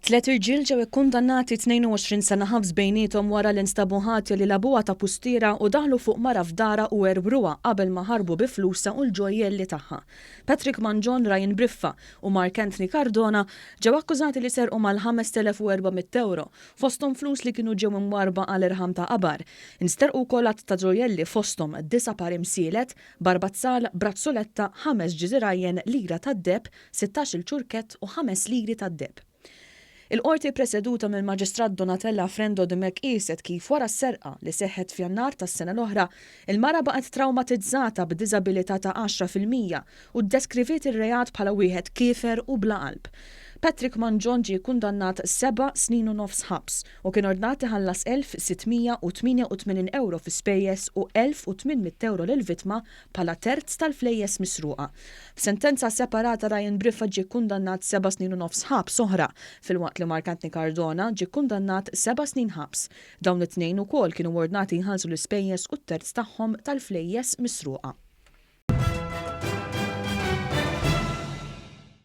Tlet irġiel ġew ikkundannati 22 sena ħabs bejniethom wara li nstabu ħatja li lagħbuha ta' pustiera u daħlu fuq mara f'darha u werwruha qabel ma ħarbu bi flusha u l-ġojjelli tagħha. Patrick Mangion, Ryan Briffa u Mark Anthony Cardona ġew akkużati li serqu mal-5,400 ewro, fosthom flus li kienu ġew imwarrba għal irħam ta' qabar. Insterqu wkoll għadd ta' ġojjelli fosthom disa' par imsielet, barbazzal, brazzoletta, ħames ġiżirajjen, lira tad-deheb, 16-il ċurkett u ħames liri tad-deheb. Il-Qorti ppreseduta mill-Maġistrat Donatella Frendo Dimech qieset kif wara s-serqa, li seħħet f'Jannar tas-sena l-oħra, il-mara baqgħet trawmatizzata b'diżabilità ta' 10% u ddeskriviet ir-reat bħala wieħed kiefer u bla qalb. Patrick Mangion ġie kkundannat seba' snin u nofs ħabs u kien ordnat iħallas 1,688 ewro fi spejjeż u 1,800 ewro lill-vittma bħala terz tal-flejjes misruqa. F'sentenza separata Ryan Briffa ġie kkundannat seba' snin u nofs ħabs oħra, filwaqt li Mark Anthony Cardona ġie kkundannat seba' snin ħabs. Dawn it-tnejn ukoll kienu ordnati jħallsu l-ispejjeż u t-terz tagħhom tal-flejjes misruqa.